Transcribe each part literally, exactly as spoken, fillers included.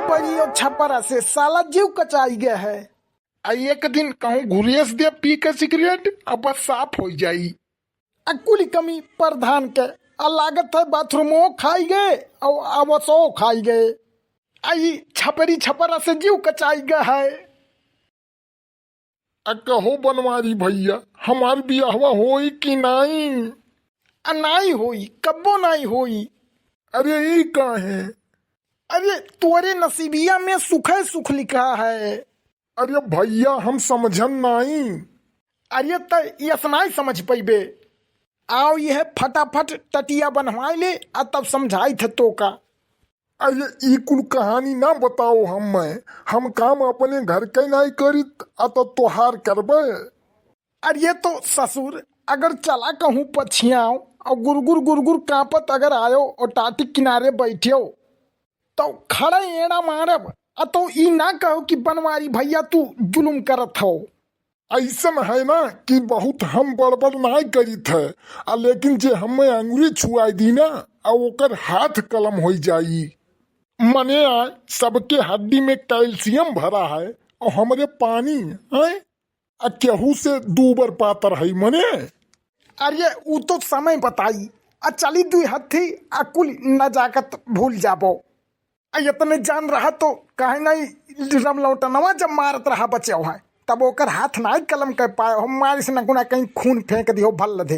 परियो छपरा से साला जीव कचाई गया है। आ एक दिन कहूँ घुरेस दे पी के सिगरेट, अब बस साफ हो जाई। आ कुल कमी प्रधान के, आ लागत है बाथरूमो खाई गए, और आवसो खाई गए। आ ई छपरी छपरा से जीव कचाई गया है। आ कहो बनवारी भैया, हमार बियाहवा होई कि नाई? आ नाई होई, कब्बो नाई होई। अरे ई काहे? अरे तोरे नसीबिया में सुखे सुख लिखा है। अरे भैया हम समझन नाई। अरे त यस नाई समझ पइबे। आओ यह फटाफट टटिया बनवाए ले, आ तब समझाई थे तो का। अरे ई कुल कहानी ना बताओ हम्मे, हम काम अपने घर के नाई करित, आ तो तोहार करबे। अरे तो ससुर, अगर चला कहूँ पछियाओ और गुरगुर गुरगुर कांपत अगर आयो और टाटी किनारे बैठ्यो, तो खड़े एड़ा मारब। आ तो ई ना कहो कि बनवारी भैया तू जुलुम करत हो। ऐसन है ना कि बहुत हम बड़बड़ नाई करित है, आ लेकिन जे हमें अंगुरी छुआई दी ना, आ ओकर हाथ कलम होई जाई। मने आए, सबके हड्डी में कैल्शियम भरा है और हमरे पानी है। आ केहू से दूबर पातर है मने। अरे ऊ तो समय बताई। आ चली दुई हत्थी, आ कुल नजाकत भूल जाबो। आ इतने जान रहा तो काहे नहीं रमलौटनवा जब मारत रहा बचे है, तब ओकर हाथ नाई कलम कर पाए हो, मारिस न गुना कहीं खून फेंक दियो भल दे।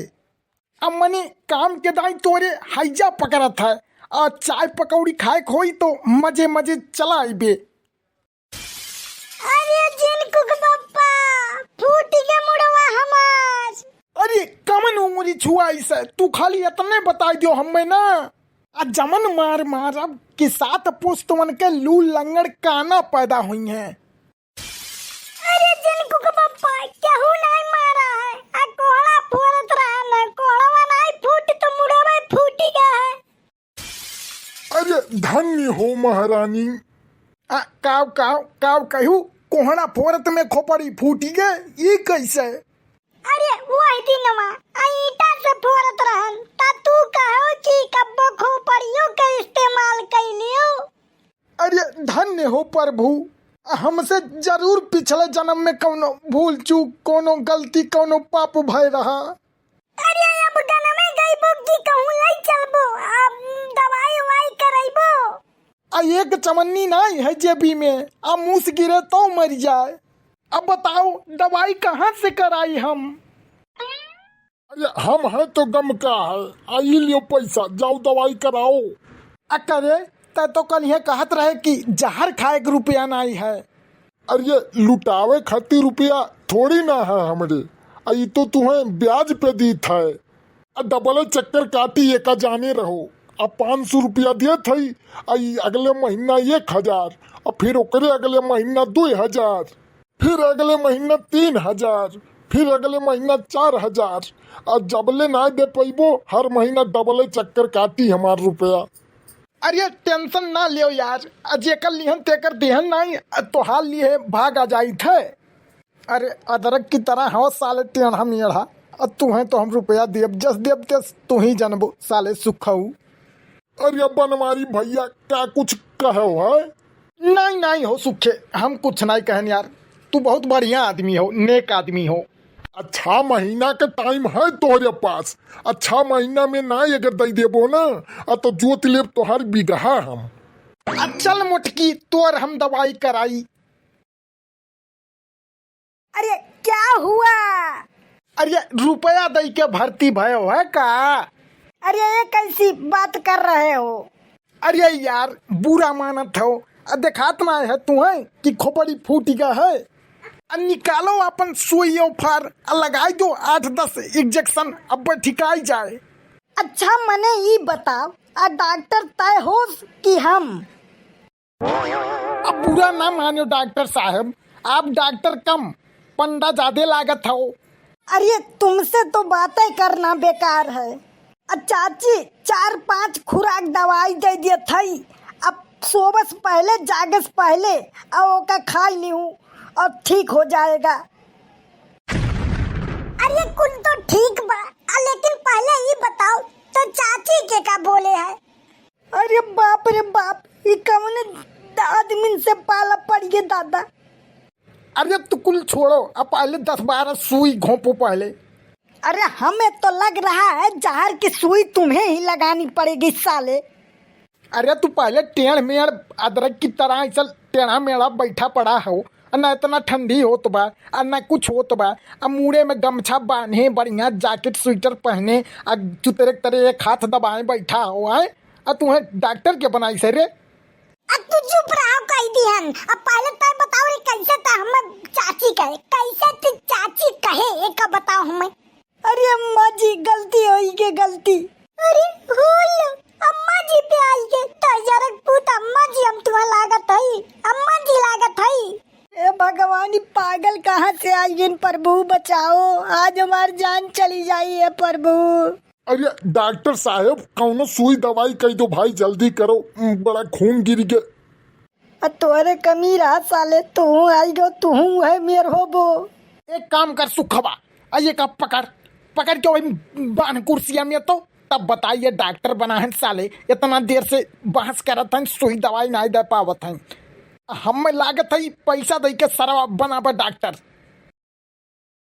अब मने काम के दाई तोरे हैजा पकड़त है, आ चाय पकौड़ी खाए के होई तो मजे मजे चला आइबे। अरे जिनकुक बप्पा, फूट के मुड़वा हमार। अरे कमन उंगरी छुआई से, तू खाली इतने बताई दियो हमें ना। आ जमन मार मार अब कि सात पुस्तवन के लू लंगड़ काना पैदा हुई हैं। अरे जिनकुक बप्पा, केहू नाई मारा है, आ कोहड़ा फोरत रहा ना, कोहड़वा नाई फूट तो मुड़वा फूटी गया है। अरे धन्य हो महारानी। आ, काव, काव, काव कहू, कोहड़ा फोरत में खोपड़ी फूटी गए, ई कैसे? अरे वही दिनवा, आ ईंटा से फोरत रहन, ता तू कहो कि कब्बो खोपड़ियों के इस्तेमाल कैलियो। अरे धन्य हो प्रभु, हमसे जरूर पिछले जन्म में कौनो भूल चूक, कौनो गलती, कौनो पाप भय रहा। अरे अब गनमे गइबो कि कहूँ लई चलबो, अब दवाई उवाई करइबो। आ एक चवन्नी नाई है जेबी में, आ मूस गिरे तो मर जाए। अब बताओ दवाई कहाँ से कराई हम? अरे हम हैं तो गम का है, आ ई लियो पैसा, जाओ दवाई कराओ। आ करे, तै तो कल ये कहत रहे कि जहर खाए के रुपया नाई है। अरे लुटावे खातिर रुपया थोड़ी ना है हमरे, आ ई तो तुहें ब्याज पे दीत है। आ डबले चक्कर काटी एका जाने रहो, आ पाँच सौ रुपया देत हई, आ ई अगले महीना एक हजार, आ फिर ओकरे अगले महीना दुई हजार, फिर अगले महीना तीन हजार, फिर अगले महीना चार हजार, आ जबले ना दे पइबो, हर महीना डबले चक्कर काटी हमार रुपया। अरे टेंशन ना लियो यार, आ जेकर लिहन तेकर देहन नाई, आ तोहार लिए भाग आ जाइत है। अरे अदरक की तरह हव साले टेढ़ा मेढ़ा, आ तुहें तो हम रुपया देब जस देब तेस, तू ही जानबो साले सुखऊ। अरे बनवारी भैया का कुछ कहो है? नाई नाई हो सुखे, हम कुछ नाई कहन यार, तू बहुत बढ़िया आदमी हो, नेक आदमी हो। अच्छा महीना के टाइम है तोहरे पास, अच्छा महीना में ना अगर दई देबो ना, आ तो जोत लेब तोहार बिगहा हम। आ चल मोटकी, तोर हम दवाई कराई। अरे क्या हुआ? अरे रुपया दई के भर्ती भयो है का? अरे ये कैसी बात कर रहे हो? अरे यार बुरा मानत हो, आ देखात ना है तुहें कि खोपड़ी फूट गया है? आ निकालो अपन सुई और फार, आ लगाई दो आठ दस इंजेक्शन, अब ठिकाई जाए। अच्छा मने ई बताओ, आ डॉक्टर तय होस कि हम? अब बुरा ना मानो डॉक्टर साहब, आप डॉक्टर कम, पंडा ज्यादा लागत हो। अरे तुमसे तो बातें करना बेकार है। आ चाची चार पांच खुराक दवाई दे दिए थई, अब सोबस पहले जागस पहले आ ओका खाई लिहू और ठीक हो जाएगा। अरे कुल तो ठीक बा, आ लेकिन पहले ई बताओ तो चाची के का बोले है? अरे बाप रे बाप, ई कवने त आदमिन से पाला पड़ गए दादा। अरे तू कुल छोड़ो, अब पहले दस बारह सुई घोंपो पहले। अरे हमें तो लग रहा है जहर की सुई तुम्हें ही लगानी पड़ेगी साले। अरे तू पहले टेढ़ मेढ़ अदरक की तरह ऐसा टेढ़ा मेढ़ा बैठा पड़ा हो, और ना इतना ठंडी होत बा, और ना कुछ होत बा, अब मूड़े में गमछा बांधे, बढ़िया जैकेट स्वेटर पहने, और चुतरे के तरह एक हाथ दबाए बैठा हो, आए, और तुम्हें डॉक्टर के बनाई से रे? अब तू चुप रहो, कह दिहन। अब पहले तय बताओ रे, कैसे त हम चाची कहे, कैसे तू चाची कहे, एक बताओ हमें। अरे अम्मा जी, गलती होई के गलती। अरे होल, अम्मा जी पे आई के, तो यार पूत अम्मा जी हम तुम्हें लागत हई, अम्मा जी लागत हई। ए भगवान, ई पागल कहाँ से आई गइन प्रभु, बचाओ, आज हमार जान चली जाई है प्रभु। अरे डॉक्टर साहब, कौनो सुई दवाई कह दो भाई, जल्दी करो, बड़ा खून गिर गया। आ तोहरे कमी रहा साले, तू आई गो, तू है मेर होबो। एक काम कर सुखवा, आ ये का पकड़, पकड़ के वही बांध कुर्सिया में तो, तब बताइए डॉक्टर बना है साले, इतना देर से बहस करत हैं, सुई दवाई नहीं दे पावत हैं। हमें लागत है पैसा दे के सरवा बनाबे डॉक्टर।